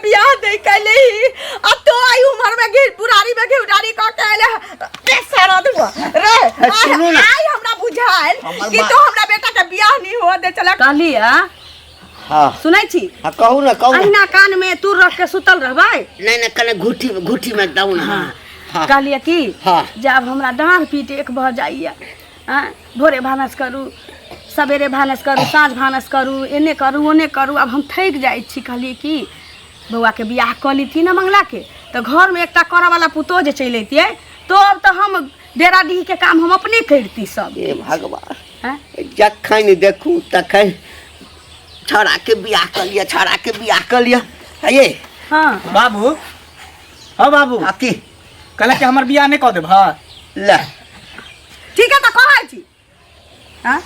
बियाह दे कैले ही आ तो आई उम्र में घी बुरारी में घी उडारी क के आइले रे सारा दुआ रे सुनू ना। आई हमरा बुझाइल हमर कि तो हमरा बेटा के बियाह नहीं हुआ दे चला कहली आ हाँ सुनै छी हाँ कहू ना कहू ना। अहिना कान में तूर रख के सुतल रहबै नहीं नहीं कने घुटी घुटी में दऊ ना हाँ हाँ कहलिए कि हाँ। जे आब हमरा डाँड़ पीट एक भऽ जाइए आँय भोरे भानस करू सवेरे भानस करू साँझ भानस करू एने करू ओने करू आब हम थाकि जाइ छी कहलिए कि बौआके बियाह कऽ लितियै ने मंगलाके तऽ घरमे एकटा करऽवला पुतोह जे चलि अयतियै तो अब तऽ हम डेरा डीहके काम हम अपने करिती सब हे भगवान आँय जखन देखू तखन छौड़ाके बियाह कऽ लिअ छौड़ाके बियाह कऽ लिअ ये हँ बाबू हँ बाबू आ की कहलक कि हमर बियाह नहि कऽ देब हँ ले ठीक है तऽ कहै छी आँय?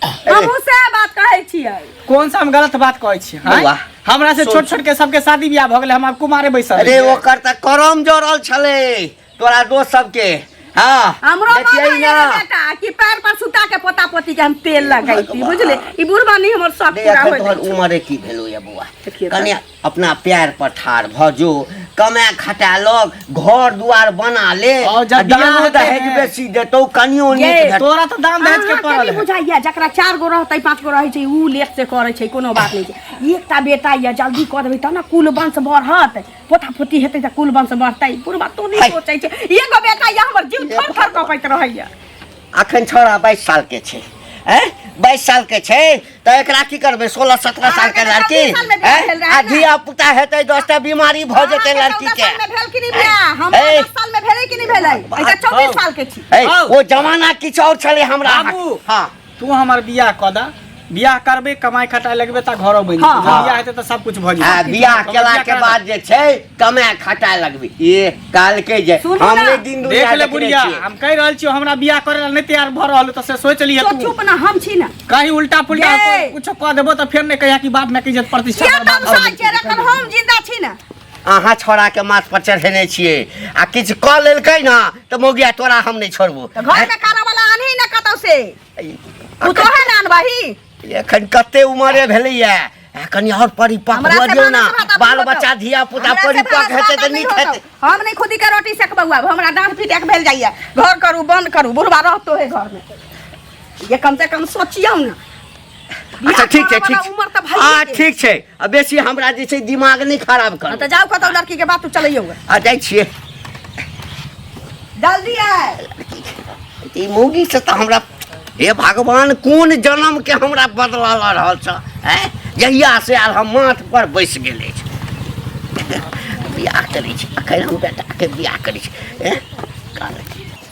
हमहूँ सएह बात कहै छियै कोन सा हम गलत बात कहै छी हँ? बौआ, हमरा से सुन। छोट छोट के सबके शादी बियाह भऽ गेलै हम आब कुमारे बैसल अरे रहियै। ओकर तऽ करम जड़ल छलै तोरा दोस्त सबके हाँ हमरो मन देखियै होइए ना रे बेटा कि पैर पर सुता के पोता पोती के हम तेल लगैती बुझले ई बुढ़बा नहीं हमर शौक नहीं, पूरा अखन होय तोहर उमरे की भेलो या बौआ देखिए तऽ। कने अपना पैर पर ठाढ़ भऽ जो कमाए खटा लग घर दुआर बना ले और जब आ बियाह दानो हेतै दहेज ने। बेसी देतौ कनियो नीक ये, भेटतौ तोरा तऽ दाम दहेज के अहाँके पड़ल नहि है बुझाइया जकरा चार गो रहतै पाँच गो रहै छै ऊ लेट से करै छै कोनो बात नहि छै एकटा बेटा यऽ जल्दी कऽ देबै तब ने कुल वंश बढ़त पोता पोती हेतै तऽ कुल वंश बढ़तै बुढ़बा तो नहि है। सोचै छै एगो बेटा यऽ हमर जीव थर थर कँपैत रहैया अखन छौड़ा 22 साल के छै हैं 22 साल के छै तऽ एकरा की करबै 16 17 साल के अहाँके तऽ लड़की 24 साल मे बियाह हैं भेल रहै आ ने। धिया पुता हेतै 10टा बीमारी भऽ जेतै अहाँके लड़की 14 के साल मे भेल कि नहि बियाह हमरा ए। 10 साल मे भेलै कि नहि भेलै एहि तऽ 24 साल के छी ए, हौ। ओ जमाना किछु और छलै हमरा बाबू। हाँ तू हमर बियाह कऽ दा बियाह करबे कमाई खटाई लगबे तऽ घरो बनि हाँ, जेतै। हाँ। बियाह हेतै तऽ सब कुछ भऽ जेतै आ बियाह केला के बाद जे छै कमाए खटाए लगबी ए कहलकै जे सुनू हम ना। नहि दिन दुनिया देख ले देखने बुढ़िया छियै। हम कहि रहल छियौ हमरा बियाह करे ला नहि तैयार भऽ रहल तऽ से सोच लिहे तो तू चुप ना हम छी ना कहीं उल्टा पुल्टा ये। कुछो कऽ देबो तऽ फेर नहि कहिया कि बाप मायके इज्जत प्रतिष्ठा किया बर्बाद भऽ तमसाइ जेतै। छै एखन हम जिंदा छी ना अहाँ छोड़ा के माथ पर चढ़ेने छियै आ किछु कऽ लेलकै ना तऽ मौगिया तोरा हम नहि छोड़बो तऽ घर में खाना वाला आनही ना कतौ से पुतोहे ना अनबही एखन कते उमरे भेलैया आ कनि आओर परिपक्व हमरा हुअ से दियौ ना भानस भात बाल नहि बच्चा होतौ। धिया पुता हमरा से परिपक्व भानस हेतै भात तऽ नहि नीक होतौ। हेतै हम नहीं खुदी के रोटी सेकबौ आब हमरा डाँट पीट एक भेल जाइया घर करू बंद करू बुढ़वा रहतो है घर में ये कम से कम सोचियौ ना अच्छा ठीक छै ठीक उम्र तऽ छै भइए हँ गेल। ठीक छै आ बेसी हमरा जे छै दिमाग नहि खराब हाँ, करू तऽ जाउ कतौ लड़की के बात चलैयौ आ जाइ छियै जल्दी आय ई मौगी से तऽ हमरा हे भगवान कोन जन्म के हमरा बदला लऽ रहल छ आँय जहिया से आयल हम माथ पर बैस गेल अछि बियाह करै छी अखन हम बेटाके बियाह करै छी एँ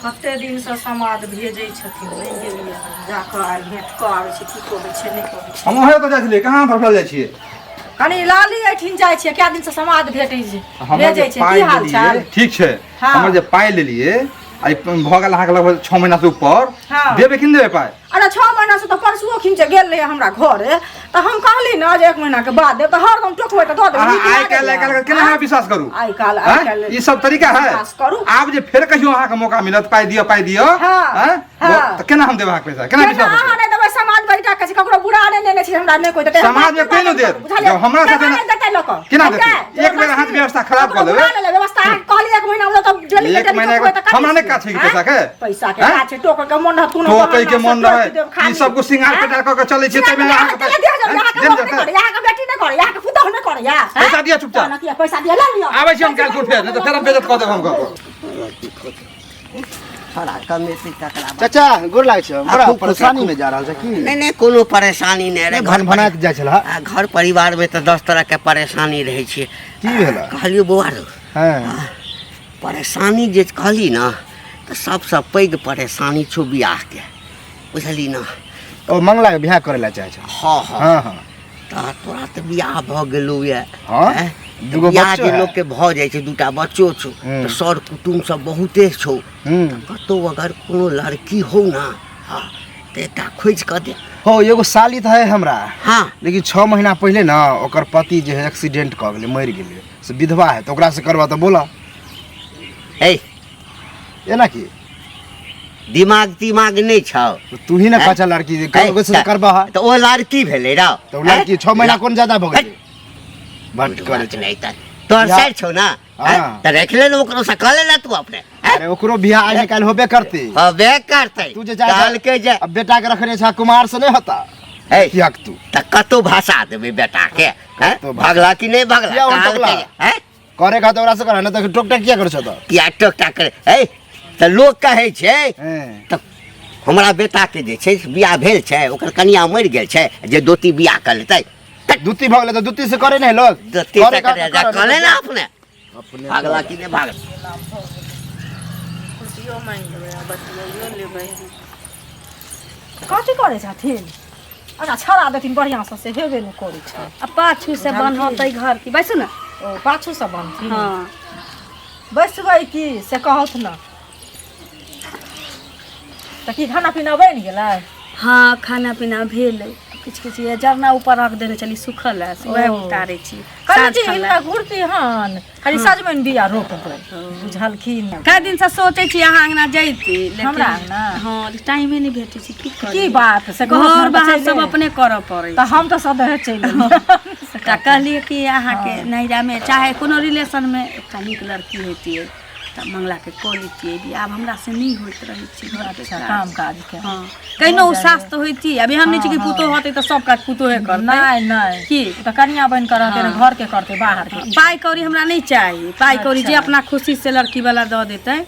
कते दिनसँ समाद भेजै छथिन नहि गेलियै हन जा कऽ आइ भेँट कऽ आबै छी की कहै छै नहि कहै छै हम अहें ओतऽ जाइ छलियै कहाँ फड़फड़ायल जाइ छियै कनी लाली एहिठिन जाइ छियै कए दिनसँ समाद भेटै छै हमर जे भेजै छै पाइ की हाल लेलियै चाल ठीक छै हाँ। हमर जे पाइ लेलियै आइ भऽ गेल अहाँके लगभग 6 महीना से ऊपर हाँ। देबै कि नहि देबै पाइ अरे 6 महीना से तऽ परसुओ खिन जे गेल रहै हमरा घरे तऽ हम कहली ने जे एक महीना के बाद देब तऽ हरदम टोकबै तऽ दऽ देबै अहाँ नीक आइ काल्हि आइ लागैए। काल्हि केना हमरा विश्वास करू आइ काल्हि आइ आँय? काल्हि ई सब तरीका है विश्वास करू आब जे फेर कहियो अहाँके मौका मिलत पाइ दिअ पाइ दिअ हाँ, आँय? हाँ। तऽ केना हम देब अहाँके पैसा केना केना विश्वास अहाँ हेतै? नहि देबै समाज बैठा के छै ककरो बुरा नहि लेने छै हमरा नहि कोइ देतै समाज में कोइ नहि देत। बुझलियै? जब हमरा केना साथे नहि देतै लोक केना देतै? एक बेर अहाँके व्यवस्था खराब कऽ देबै। व्यवस्था अहाँ कहली एक महीना में तऽ डेली एक महीना के- हमरा नहि काज छै कि पैसा के? पैसा के आँय? काज छै टोकै के मन रहत कोनो टोकै के मन रहै ई सब कुछ सिंगार पेटार कऽ के चलै छै ताहिमे अहाँके अहाँके देल जेतै? अहाँके बेटी नहि करे अहाँके पुतहु नहि करे पैसा दिअ चुपचाप। पैसा दिअ लऽ लिअ आबै छी हम काल्हि फेर नहि तऽ फेर हम बेइज्जत कऽ देब हम कऽ छोड़ा कमेतै तकरा बाद। चाचा गोर लागै छै बड़ा खूब खुश परेशानी रह, में जा रहल छै की नहि नहि कोनो परेशानी नहि रहै भन भना के जाइ छल आ घर परिवार में तऽ 10 तरह के परेशानी रहै छै की भेलै? कहलियौ बौआ रौ हँ परेशानी जे कहली ने तऽ सबसँ पैघ परेशानी छौ बियाहके बुझली ने ओ मंगला के बियाह करे ला चाहे छै हँ हँ हँ हँ तऽ तोरा तऽ बियाह भऽ गेलौ यऽ हँ, आँय? तऽ दूगो बियाह बच्चो जे है। लोकके भऽ जाइ छै दूटा बच्चो छौ तऽ सर कुटुम सब बहुते छौ कतौ अगर कोनो लड़की हो ना हँ तऽ एकटा खोजि कऽ दे हो एगो साली तऽ है हमरा हँ लेकिन 6 महीना पहिले ना ओकर पति जे है एक्सीडेंट कऽ गेलै मरि गेलै से विधवा है तऽ ओकरा से करबा तऽ बोला ए एना की दिमाग तिमाग नहि छौ तू ही ने हैं? कहै लड़की जे है, ओकरे से करबा है तऽ ओ लड़की भेलै रौ तऽ ओ लड़की 6 महीना कोन ज्यादा भऽ गेलै बड करै छै। नहि तऽ तोहर बियाह- साइड छौ ना हाँ। तऽ राखि ले ने ओकरो से कऽ ले ने तू अपने हैं? अरे ओकरो बियाह आइ काल्हि होबे करते होबे करतै तू जे जाइ छह- कहलकै जे अब बेटा के रखने छह कुमार से नहीं होता हे कियाक तू तऽ कतौ भाषा देबै बेटा के हैं? कतौ भाषा- भगला कि नहि भगला किया उन कहलकै टोकला? जे, हैं? करे का तो ओकरा से कर ना तऽ टोकटा किया करै छह तऽ किया टोकटा करे हे तऽ लोक कहै छै हैं। तऽ हमरा बेटाके जे छै से बियाह भेल छै ओकर कनिया मरि गेल छै जे दोती बियाह कऽ लेतै दूती भऽ गेलै तऽ दूती से करे नहीं लोग दोती करे से का करे तऽ कर, कऽ ले ने अपने अपने भागला कि नहि भागला कुर्सियो मांगि लेबै आ बतियाइयो लेबै। कथी करै छथिन? अच्छा छड़ा देथिन बढ़िआँसँ से हेबे नहि करै छै। आ पाछू से बनहतै घर की बैसू ने। ओ पाछूसँ बनथिन? हँ। बैसबै की से कहत ने। तऽ की खाना पीना बनि गेलै? हँ, खाना पीना भेलै। किछु किछु ये जरना ऊपर रख देने छली सुखल है, से वएह ओ। उतारै छी। कहली साँझ जे खन हिनका घुरती हन खाली सजमनि बिया रोपबै बुझलखिन। कए दिनसँ सोचै छी अहाँ अङ्गना जैती लेकिन हमरा अङ्गना? हँ, टाइमे नहि भेटै छै, की करी? की बात से कहत घर ने तऽ बाहर चलि सब आयब। अपने करऽ पड़ै। तऽ हम तऽ सदहे चलि एलियै। तऽ कहलियै कि अहाँके नैहरामे चाहे कोनो रिलेशनमे एकटा नीक लड़की होइतियै तऽ मंगलाके कऽ लैतियै बियाह। आब हमरा से नहि होइत रहै छै घरके अच्छा काज। काम काज के। हँ, कहिनो ओ सास तऽ होइती। आब एहन नहि छै कि पुतोह होतै तऽ सब काज पुतोहे करतै। नहि नहि, की तऽ कनिया बनि कऽ रहतै ने घर के करतै बाहर के। पाइ कौड़ी हमरा नहि चाही, पाइ कौड़ी जे अपना खुशी से लड़की वाला दऽ देतै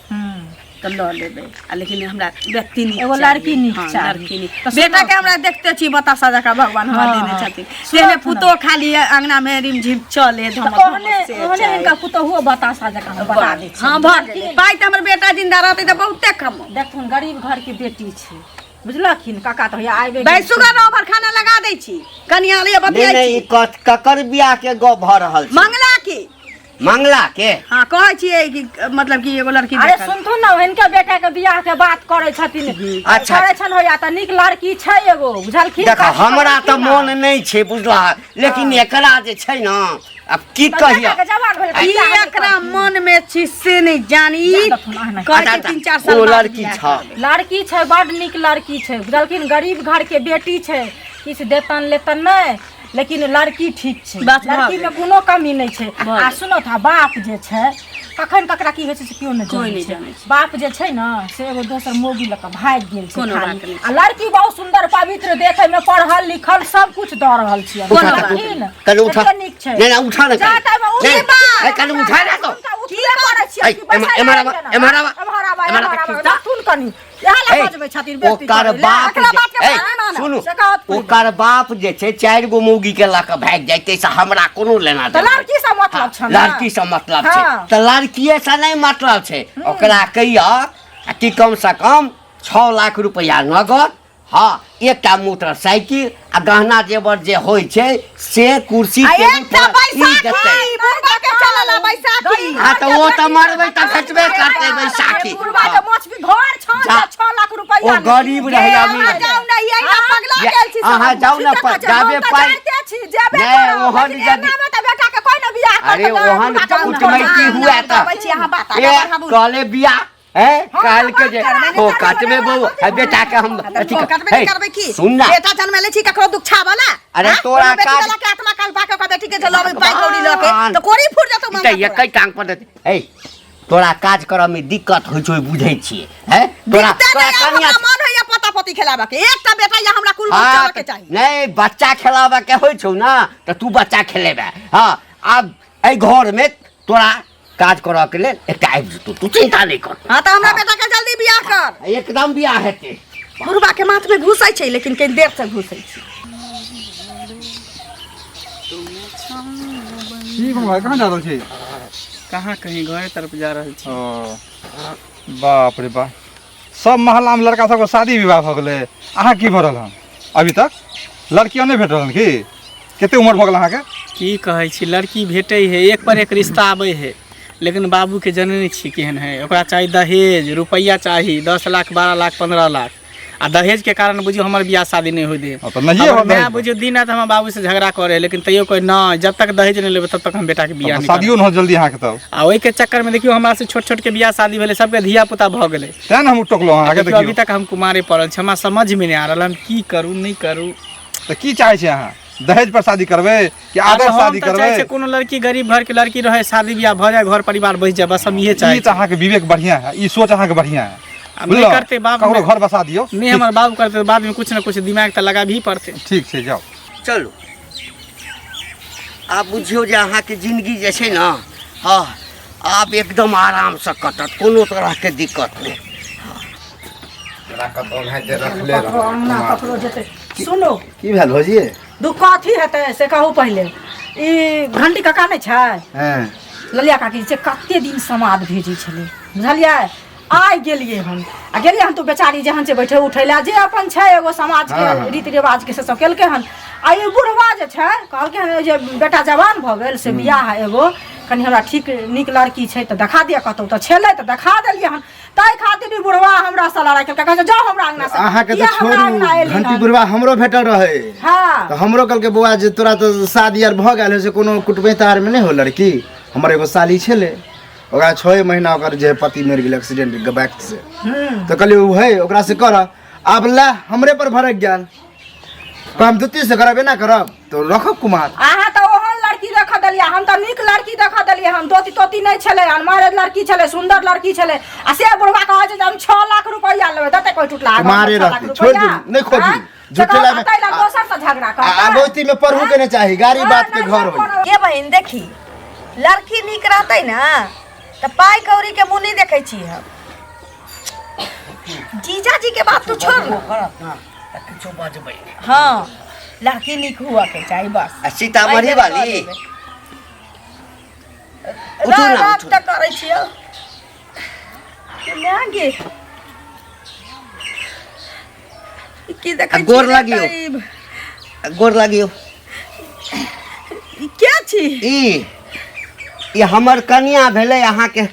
तऽ लऽ लेबै आ लेकिन हमरा व्यक्ति नीक एगो चाही। लड़की नीक हँ, चाही। लड़की नीक। तऽ बेटा के हमरा देखते छी बतासा जकाँ भगवान हमरा हँ, देने हँ। छथिन, सुनत तेहने ने। पुतोह खाली अंगना में रिमझिम चले तऽ धमक ओहने धमक से ओहने चाही। हिनका पुतोहुओ बतासा जकाँ हम बना दै छी। हँ, भऽ गेलै। पाइ तऽ हमर बेटा जिंदा रहतै तऽ बहुते कमो। देखथुन गरीब घर के बेटी छै बुझलखिन काका तऽ हैया आबे भाइ सुगर ओभर खाना लगा दै छी कनिया लिए नहि बतियाइ नहि, ई छी। ककर बियाह के गप भऽ रहल छै? मंगला की। मंगला के? हाँ, कहै छियै कि मतलब कि एगो लड़की अरे देखल। सुनथुन ने, हिनके बेटा के बियाह के बात करै छथिन। अच्छा। करै छन होया तऽ नीक लड़की छै एगो बुझलखिन। देख काकी हमरा तऽ कहलखिन मोन नहि छै बुझला, लेकिन एकरा जे छै ने आब की तऽ कहिया बेटा के जवान भेलै तऽ ई बियाह नहि एकरा करथिन। मन में छी से नहीं जानी। जा देथुन, अहाँ नहि। कहै छै अच्छा, 3-4 साल ओ बाद लड़की बियाह छ। करबै। लड़की छै बड नीक लड़की छै बुझलखिन, गरीब घर के बेटी छै, किछु देतन लेतन नहि लेकिन लड़की ठीक छै। बस भऽ लड़की में गेलै। कोनो कमी नहि छै। भऽ आ गेलै। सुनो था बाप जे छै कखन ककरा की होइ छै से केओ नहि कोइ जानै नहि छै। जानै छै। बाप जे छै ने से एगो दोसर मौगी लऽ कऽ भागि गेल छै कोनो खाली। बात नहि। आ लड़की बहुत सुंदर पवित्र देखे में पढ़ल लिखल सब कुछ दऽ रहल छियै कोनो बात बुझलखिन? कनि उठा। कते नीक छै। नहि नहि, उठा ने जा कनि। टाइम में नहि, उठे बा। ए, कनि उठा ने तो। हुनका उठबे करै छियै ऐ, कि बैसाइ एम्हर लए आबा, ने। एम्हर आबा। एम्हर आबा, एम्हर एम्हर आबा। आबा। रखथुन कनि। इएह लए ऐ, बजबै छथिन बेइज्जती ओकर करै लए। बाप एकरा जे- बात के ऐ, माने ना ने। सुनू से कहत कोइ। ओकर बाप जे छै 4 गो मौगी के लऽ कऽ भागि जाइते से हमरा कोनो लेना तऽ देना लड़की से मतलब छै ने। लड़की से मतलब छै। हाँ। तऽ लड़किए से नहि मतलब छै, ओकरा कहिया कि कम से कम 6 लाख रुपया नगद, हाँ, एकटा मोटरसाइकिल आ गहना जेवर जे होइ छै से कुर्सी आ टेबुल एकटा पर ई बैसाखी देतै। बुढ़बा के चलल आ बैसाखी। हाँ, तऽ ओ तऽ मरबै तऽ भेटबे करतै बैसाखी। बुढ़बा के माछ भी घर छन जा। 6 लाख रुपया ओ गरीब रहै अमीर अहाँ रहै। जाउ ने, यही ना पगला ये, गेल छी सब। अहाँ जाउ ने, ठीके कहै छै, जाबे हम तऽ पाइ जाइते छी, जेबे नहि, करब, ओहन लेकिन यदि- एनामे तऽ बेटा के कोइ ने बियाह करतै, अरे तऽ ओहन बुढ़बा के कुटमैती मुँह हुए तऽ आबै छी अहाँ बात ए आगाँ बढ़ाबू। कहले बियाह है हम काल के तऽ जे बात करबै, ओ नहि काटबे करबै, बौ नहि है बेटा के हम अथी ओ कटबे नहि हे, करबै की? सुन ना। बेटा जनमेले छी ककरो दुच्छा वाला? अरे हाँ? तोरा कोनो बेटी काज- वाला के आत्मा काल पाके ओकर बेटी के जे लबै पाइ कौड़ी लऽ के भगवान। तऽ कोरी फूट जेतौ ई माथा तऽ तोरा। एकै टांग पर देतै। हे तोरा काज करऽ में दिक्कत होइ छौ बुझै छियै हैं तोरा दिक्कते तोरा नहि, आब कनिया हमरा मन होइया पोता पोती खेलाबऽ के। एकटा बेटा या हमरा कुल हाँ, बचाबऽ के चाही। नहि बच्चा खेलाबऽ के होइ छौ ना तऽ तू बच्चा खेलेबे। हाँ, आब एहि घर में तोरा काज करऽ के लेल एकटा आबि जेतौ, तू चिंता नहि कर। हाँ तऽ हमरा बेटा के जल्दी बियाह कर। एकदम बियाह हेतै। बुढ़बा के माथ में घुसै छै लेकिन कनि देर से घुसै छै। की भाई कहाँ जा रहल छी? कहाँ कहीं घरे तरफ जा रहल छी। ओ बाप रे बाप, सब मोहल्ला में लड़का सबके शादी विवाह भऽ गेलै, अहाँ की भऽ रहल हन अभी तक लड़कियों नहि भेट रहल हन की? कते उम्र भऽ गेल अहाँके? की कहै छी, लड़की भेटै है, एक पर एक रिश्ता आबै है, लेकिन बाबूके जनै नहि छी केहन है। ओकरा चाही दहेज रुपैआ चाही 10 लाख 12 लाख 15 लाख, आ दहेजके कारण बुझियौ हमर बियाह शादी नहि होइ दे। हँ, तऽ नहिए हमर होत माय दहेज। बुझियौ दिन राति हमर बाबूसँ झगड़ा करै है, लेकिन तैयो कहै नहि जब तक दहेज नहि लेबै तब तक हम बेटाके बियाह तब नहि तऽ शादियो करब। नहि होत जल्दी अहाँके तब। आ ओहिके चक्करमे देखियौ हमरा से छोट छोटके बियाह शादी भेलै, सबके धिया पुता भऽ गेलै, तेँ ने हम टोकलहुँ अहाँके। देखियौ अभी देखियौ तक हम कुमारे पड़ल छी, हमरा समझमे नहि आ रहल हम की करू नहि करू। तऽ की चाहै छी अहाँ? दहेज पर शादी करबै कि आदर्श हम शादी तऽ चाहै करबै छियै कोनो लड़की गरीब घर के लड़की रहे शादी बियाह भऽ जाए घर परिवार बसि जाए बस हम इहे चाहै ई तऽ अहाँके विवेक बढ़िया है ई सोच अहाँके बढ़िया है आब नहि बुझलहुँ? करतै बाप ककरो नहि- घर बसा दियौ नहि हमर बाबू करतै तऽ बादमे कुछ ने कुछ दिमाग तऽ लगाबही पड़तै ठीक छै जाउ चलू आब बुझियौ जे अहाँके जिंदगी जे छै ने हँ आब एकदम आरामसँ कटत कोनो तरहके दिक्कत नहि ककरो अङ्गना ककरो जेतै सुनू की भेल भौजी दुख कथी हेतै से कहू पहिले ई घंटी काका नहि छै हँ ललिया काकी से कते दिन समाद भेजै छलै बुझलियै आइ गेलियै हन आ गेलियै हन तऽ बेचारी जेहन छै बैठे उठै लए जे अपन छै एगो समाजके हँ, हँ। रीति रिवाजके से सब केलकै हन आ ई बुढ़वा जे छै कहलकै हन जे बेटा जवान भऽ गेल से बियाह एगो कनि हमरा ठीक नीक लड़की छै तऽ देखा दिअ कतहु तऽ छलै तऽ देखा देलियै हन ताहि खातिर ई बुढ़वा हमरा से लड़ाइ केलकै कहै छै जाउ हमरा अङ्गना से अहाँके तऽ किया हमरा छोड़ू अङ्गना एली घंटी हन? बुढ़वा हमरो भेटल रहै हँ तऽ हमरो कहलकै बौआ जे तोरा तऽ शादी आर भऽ गेल है से कोनो कुटुम्बे तारमे नहि हो लड़की हमर एगो साली छलै ओकरा छओ महीना ओकर जे पति मरि गेलै एक्सीडेंट बाइक से तऽ कहलियै ओ है ओकरा से कर आब ला हमरे पर भड़क गेल तऽ हम दूती से करब एना करब तऽ रखब कुमार अहाँ तऽ ओहन लड़की देख देलियै हम तऽ नीक लड़की देख देलियै हम दोती तोती नहि छलै अनमारे लड़की छलै सुन्दर लड़की छलै आ से बुढ़वा कहै छै जे हम 6 लाख रुपैआ लेबै देतै कोइ टुटला कुमारे रहतै, छोड़ि दियौ, नहि खोजू। झूठे लामे- दोसर से झगड़ा आ करतै आब ओहिमे पढ़ू के नहि चाही गाड़ी बात के घर होई के बहिन देखी लड़की नीक रहतै ने तऽ पाइ कौड़ी के मुँह नहि देखै छी हम जीजाजी के बात तू छोड़ न तऽ किछो बजबै नहि हाँ लड़की नीक हुआ के चाही बस आ सीतामढ़ी वाली उठू ना, रात उठू। तक करै छियौ गे की देखै आ गोर छी रे लागियौ। गरीब? गोर लागियौ ई के छी ई ई हमर कनिया भेलै अहाँके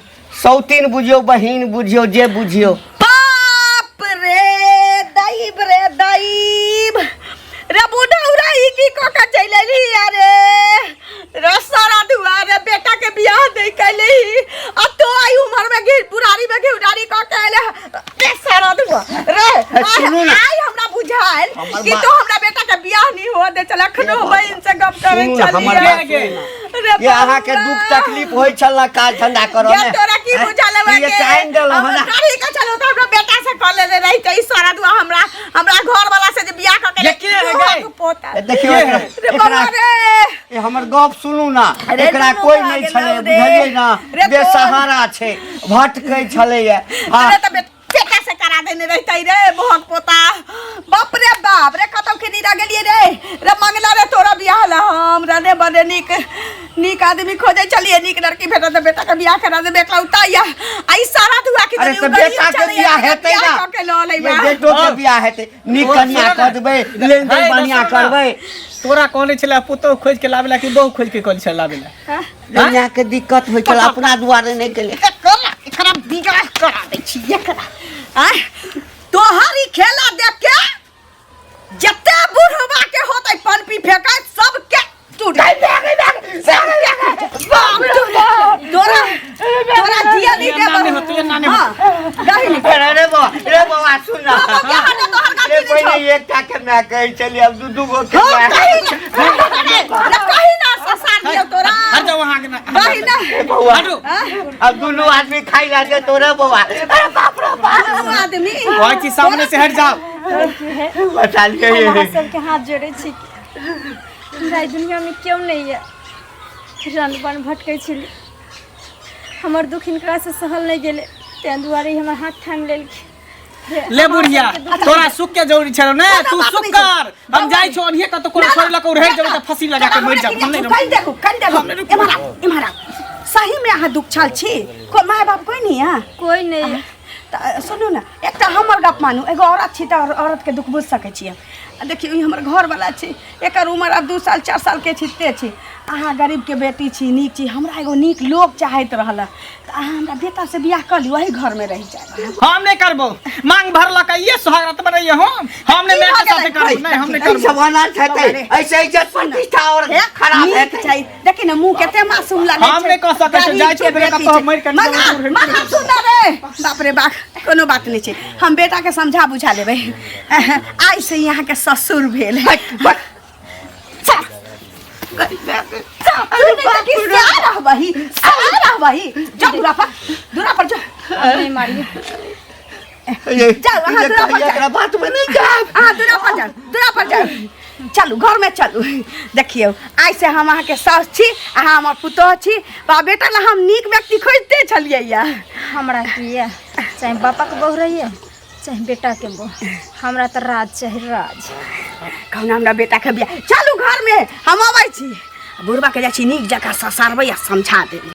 सौतीन बुझियौ बहिन बुझियौ जे बुझियौ बाप रे दैब रे दैब रे बुढ़ौरा ई की कऽ के चलि एलही अरे रे सारा दुआ रे बेटा के बियाह दे के एलही आ तो आई उम्र में घी बुढ़ारी में घिउडारी कऽ के एले रे सारा दुआ रे सुनू ना। आई हमरा बुझायल हमर कि बात- तो हमरा बेटा के बियाह नहीं हुआ दे चल अखनो बहिन से गप करे सुनू ना, हमर चलिए बात सुनू ना। रे ये अहाँके बबुआ। दुख तकलीफ होइ छल ना काज धंधा करऽ ये मे तोरा की बुझल है ये टाइम देलहुँ हमर हन गाड़ी के चलो तो हमरा बेटा से कऽ लेने रही त ई सारा दुआ हमरा हमरा घर वाला से जे बियाह कऽ के ये के है गई? पोता देखियौ एकरा रे एकरा बबुआ रे ए हमर गप सुनू ना अरे एकरा दुनू कोई भए नहि गेलौ छलै रे। बुझलियै ना रे तोर। बेसहारा छै भटकै छलैया हँ अरे तऽ बेटा से करा देने रहितै रे मोहक पोता बाप रे बाप रे कतौ के नीरा गेलियै रे रे मंगला रे तोरा बियाह ला हम रे बड़े नीक नीक आदमी खोजै छलियै नीक लड़की भेटत तऽ बेटा के बियाह करा देबै एकलौता या आ ई सारा दुआ के अरे तऽ बेटा के बियाह हेतै ना के लऽ लेबै ये बेटो के बियाह हेतै नीक कन्या कऽ देबै लेनदेन बढ़िआँ करबै तोरा कहने छलै पुतोह खोजि के लाबै ला कि बहु खोजि के कहने छलै लाबै ला दुनिया के दिक्कत होइ छल अपना दुआरे नहि केले एकरा एकरा बिगाड़ करा दै छी एकरा आँय तोहर ई खेला देख के जते बुढ़वा के होतै पनपी फेकै सबके टूट तोरा तोरा जिया नहीं एना नहि होतौ, एना नहि हाँ दही नहीं अरे रे बौआ रे बौआ सुन ना बाबा के हाथ तोहर रे गलती नहीं पहिले छौ एकटा के माय कहै छलियै आब दू दू गो के हाँ, माय कही ना रे, कही ना ससार दियौ तोरा हट जाओ अहाँ के ना कही ना रे बौआ हटू अब दुनू आदमी खाइ ला दे तोरे बौआ अरे बाप रे बाप दुनू आदमी कहै छी सामने से हट जाओ बचा लियै हम अहाँ सबके हाथ जोड़ै छी हमरा एहि दुनियामे केओ नहि यऽ रन बन भटकै छली हमर दुख हिनकरासँ सहल नहि गेलै ताहि दुआरे ई हमर हाथ थामि लेलखिन हे, ले अहाँ बुढ़िया सबके दुख तोरा सुख के जरूरी छलो ने कोनो तू बात सुख नहि छै। कर हम जाइ छो अनहिए कतौ कोनो छोड़ लक उड़ै जेबै त फंसी लगा के मरि जाब हम नहि कहि देखू कहि देखू एम्हर आउ एम्हर आउ सही में अहाँ दुख छल छी को माय बाप कोई नहीं है कोइ नहि यऽ तऽ सुनू ने एकटा हमर गप मानू एगो औरत छी तऽ औरतके दुख बुझि सकै छियै आ देखियौ ई हमर घरवला छै एकर उमर आब 2 साल 4 सालके छिते छी। अहाँ गरीबके बेटी छी, नीक छी, हमरा एगो नीक लोक चाहैत रहल तऽ अहाँ हमरा बेटासँ बियाह कऽ लिअ, वही घरमे रहि जायब। हम नहि करबो, मांग भरलक ये सोहागरात बनैये हम हम नहि की माय भऽ के साथे गेलै? करबो नहि, हम नहि एहि करबो। जमाना छै ऐसे इज्जत प्रतिष्ठा और खराब नीक हेतै। छै, देखी ने मुँह कते मासूम लागै हम नहि कऽ सकै छी, जाइ छी ओकरे कतौ मरि कऽ मगर मगर सुन रे, बाप रे बाप, कोनो बात नहि छै, हम बेटाके समझा बुझा लेबै। आइ से अहाँके ससुर भेल। तू नहि तऽ की सएह रहबही, सएह रहबही। जा दूरा पर, दूरा पर जा। नहीं मारिए। जाउ, अहाँ दूरा पर जाउ। एकरा बात में नहीं जाब। अहाँ दूरा पर जाउ, दूरा पर जाउ। चलू, घरमे चलू। देखियौ, आइसँ हम अहाँके साउस छी, अहाँ हमर पुतोह छी। बा बेटा ला हम नीक व्यक्ति खोजिते छलियै यऽ। हमरा की ये, चाहे बापा के बहू रहिए चाहे बेटा के बहू, हमरा तऽ राज चाही, राज। कहू हमरा बेटाके बियाह। चलू घरमे, हम अबै छी। बुढ़बाके जाइ छी नीक जकाँ ससारबै आ समझा देबै।